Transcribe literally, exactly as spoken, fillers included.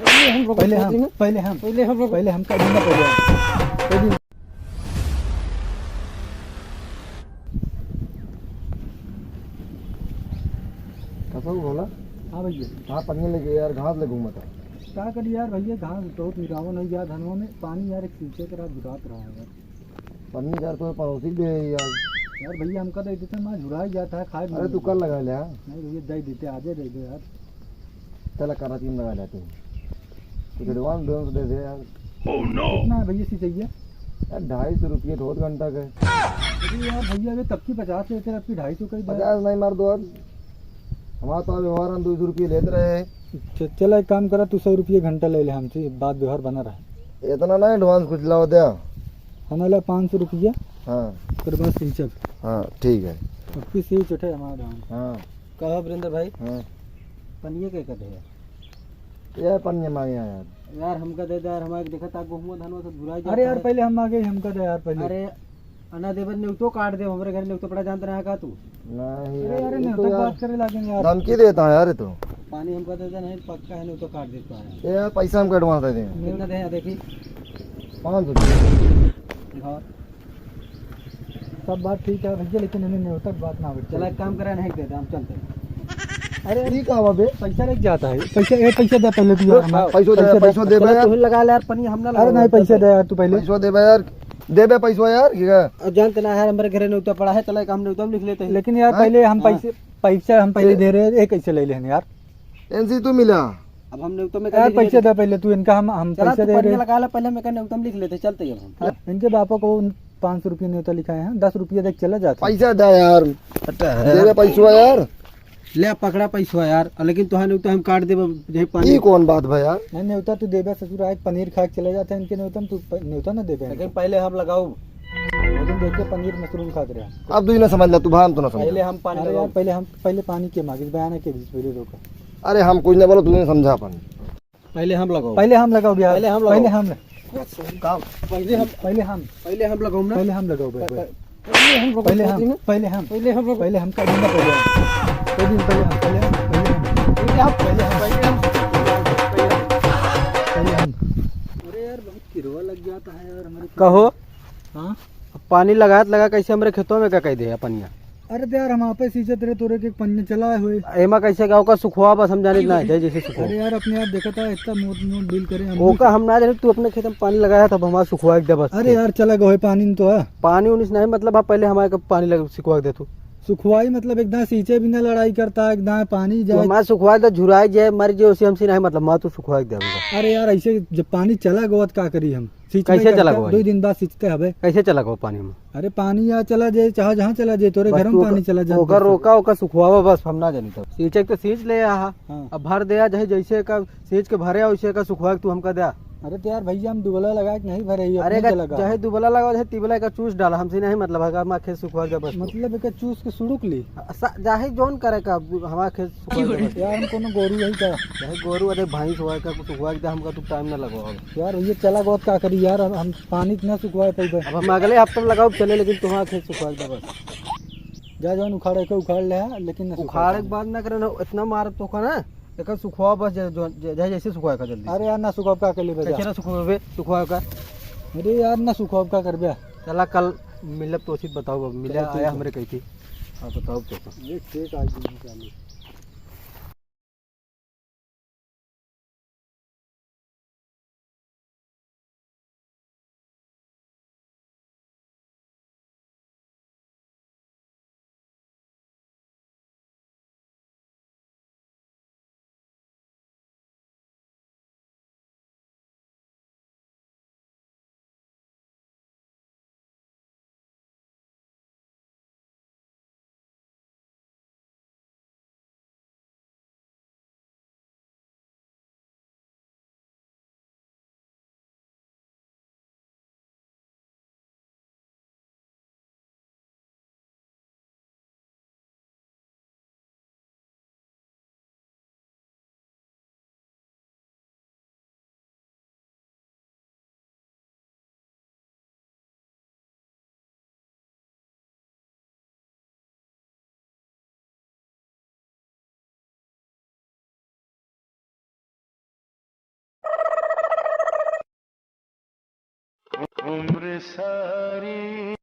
पहले हम, पहले हम, पहले हम, पहले हम, पहले हम कर दूंगा, पहले हम। पहले कसम बोला? हाँ भैया। हाँ, पनिया लेके यार, घास ले घूमता। का करी यार भैया, घास तो निरावन है यार, धनवा में पानी यार, एक सींचे के रात गुदात रहा है यार। पन्नी यार, तो पड़ोसी भी है यार। यार भैया, हमका दे देते, मैं झुराई जाता है, खाए अरे, तू कल लगा ले, हाँ? नहीं भैया, दे देते, आजे दे दे यार। चला, करा तीन लगा लेते हैं। कुछ advance, advance दे दे यार। कितना है भैया, सी चाहिए? यार, ढाई सौ रुपये तो बहुत घंटा का है। अरे यार भैया, अबे तब की पचास लेते रहे, अब की ढाई सौ कर दे। पचास नहीं मार दो यार, हमारा तो व्यवहार हम दो सौ रुपये लेते रहे। च-, चला, एक काम करा, तू सौ रुपये घंटा ले ले हमसे, बात व्यवहार बना रहा। इतना ना advance कुछ लाओ दे। हम ले पाँच सौ रुपये। हाँ। फिर बस सींचब। हाँ, ठीक है। अब की सींच उठे हमारा धान। हाँ। कहो वीरेंद्र भाई। हाँ। पनिया के कटे है? यार, पनिया मांगे यार। यार, हमका दे दे यार, हमारे देखा था, गेहूं धान से बुराई अरे जाता यार, है। पहले हम मांगे, हमका दे यार, पहले। अरे, अना देवर नेवतो काट दे, हमरे घर नेवतो पड़ा, जानत रहा का तू? नहीं अरे यार, यार, ये तो नेवता यार बात करे लागेंगे यार। धमकी देता है यार, ये तो। पानी हमका दे दे, नहीं पक्का है, नेवतो काट देता है। ये यार, पैसा हमका advance दे देंगे। कितना दे, देखी। पाँच सौ। दिखाओ। सब बात ठीक है भैया, लेकिन हमें नेवता की बात ना बचे। चला, एक काम करा, नहीं देते, हम चलते हैं। अरे, ठीक है बाबे। पैसा लेके जाता है, पैसा, ए, पैसा दे पहले तू यार, हमारा पैसो दे, पैसा दे। पैसो दे चला, यार। तू ही लगा ले यार, पनिया हम ना अरे लगाओ। नहीं, पैसा दे यार तू पहले। पैसो दे बे यार, दे बे पैसो यार, ठीक है। अब जानते ना यार, हमारे घरे नेवता पड़ा है, चला, एक हम नेवता में लिख लेते हैं। लेकिन यार, हाँ? पहले हम हाँ। पैसे, पैसा हम पहले ए- दे रहे हैं, ये कैसे ले लेन यार? इनसे तू मिला। अब हम नेवता में यार, लिख लेते पैसे हैं। दे पहले तू इनका, हम, हम चला, पैसे तू दे पनिया रहे। लगा ले, पहले हम एक नेवता में लिख लेते हैं, चलते हैं अब हम। हाँ, इनके बापा को पाँच सौ रुपये नेवता लिखाए हैं, दस रुपये देख चला जाता है। पैसा दे यार। हटा है। दे दे पैसवा यार। ले पकड़ा पैसवा यार, लेकिन तोहार नेवता हम काट देब, यही पानी। ई कौन बात भा यार? नहीं, नेवता तू देबे ससुर, आज पनीर खा के चले जाते हैं, इनके नेवता में तू प-, नेवता ना देबे। लेकिन पहले हम लगाओ। लेकिन देखिए, पनीर मशरूम खात रहे। अब तू ही ना समझ ला, तू भा हम तो ना समझ। पहले हम पानी अरे लगाओ। यार, पहले हम, पहले पानी के मांगे, बयाना के बीच पहले रोका। अरे हम कुछ नहीं बोलो, तू नहीं समझा अपन। पहले हम लगाओ। पहले हम लगाओ भैया। पहले हम लगाओ। पहले हम। काम। पहले हम, पहले हम। पहले हम लगाओ ना। पहले हम लगाओ भाई, प-, भाई। प-, पहले हम लगाओ, पहले हम, पहले हम। पहले हम लगाओ। पहले हम कर दूंगा, पहले हम। पहले हम, पहले हम, पहले हम। पहले हम, पहले हम, पहले हम। पहले हम। अरे यार, बहुत किरवा लग जाता है यार हमारे खेत कहो। में। हाँ? अब पानी लगात लगा कैसे हमरे खेतों में का कह दे पनिया? अरे तो यार, हम आपे सींचत रहे, तोरे के पनिया चलाए हुए। एमा कैसे का ओका सुखवा बस हम जानित ना, जैसे सुखवा। अरे यार, अपने आप देखत है, इतना मोट मोट डील करे हम। ओका हम ना जानित, तू अपने खेत में पानी लगाया था, अब हमारा सुखवा एक दे बस। अरे यार, चला गए पानी में तो है। पानी उनिस नहीं, मतलब, हाँ, पहले हमारे के पानी लग, सुखवा के दे तू। सुखवाई मतलब एकदम सींचे बिना लड़ाई करता है, एकदम पानी तू जाए। हमारा सुखवा दे, झुराई जाए, मर जाए, उसे हमसे नहीं मतलब, हमारा तू सुखवा के दे हमका। अरे यार, ऐसे जब पानी चला गवा तो का करी हम? सींचबे कैसे करता, चला गवा दो ये? दिन बाद सींचते हबे। कैसे चला गवा पानी में? अरे पानी या चला जाए, चाहे जहाँ चला जाए, तोरे बस घर में तू पानी ओकर, चला जाए ओकर अंदर से। रोका, ओकर सुखवावा बस, हम ना जानी तब। सींचे के तो सींच ले आहा। हाँ। अब भर दे आ, चाहे जैसे का सींच के भरे आ, वैसे का सुखवा के तू हमका दे आ। अरे तो यार भैया, हम दुबला लगा के नहीं भरे, ये अरे अपने का से लगा। चाहे दुबला लगा, चाहे तिबला का चूस डाला, हमसे नहीं मतलब है, हमारा खेत सुखवा के दे बस तू। मतलब एक चूस के सुड़ुक ली। सा-, चाहे जौन करे का, हमारा खेत सुखवा के दे बस। यार हम कोनो गोरू है का? चाहे गोरू, अरे भैंस हुआ का, कुछ सुखवा के दे, हमका तू टाइम ना लगवा। यार, ये चला बहुत का करी यार, हम, हम पानी इतना सुखवाए पइबे। अब हम अगले हफ्ते में लगाओ चले, लेकिन तुम्हारा खेत सुखवा दे बस। जा जौन उखाड़े के उखाड़ ले, लेकिन ना सुखवाए उखाड़े के पानी। बात ना करे ना, इतना मार तो का ना, लेकिन सुखवा बस, जे-, जो, जे-, जे-, जैसे सुखवाए का जल्दी से। अरे यार, ना सुखवाब का कर लेबे जा। कैसे ना सुखवाबे, सुखवाए का? अरे यार, ना सुखवाब का करबे? चला कल मिलब तो उसी बताओ, अब मिले चलो, ठीक आया है। हमरे कही थी। हाँ, बताओ तो। ये ठीक आज दिन चालू। उम्र सारी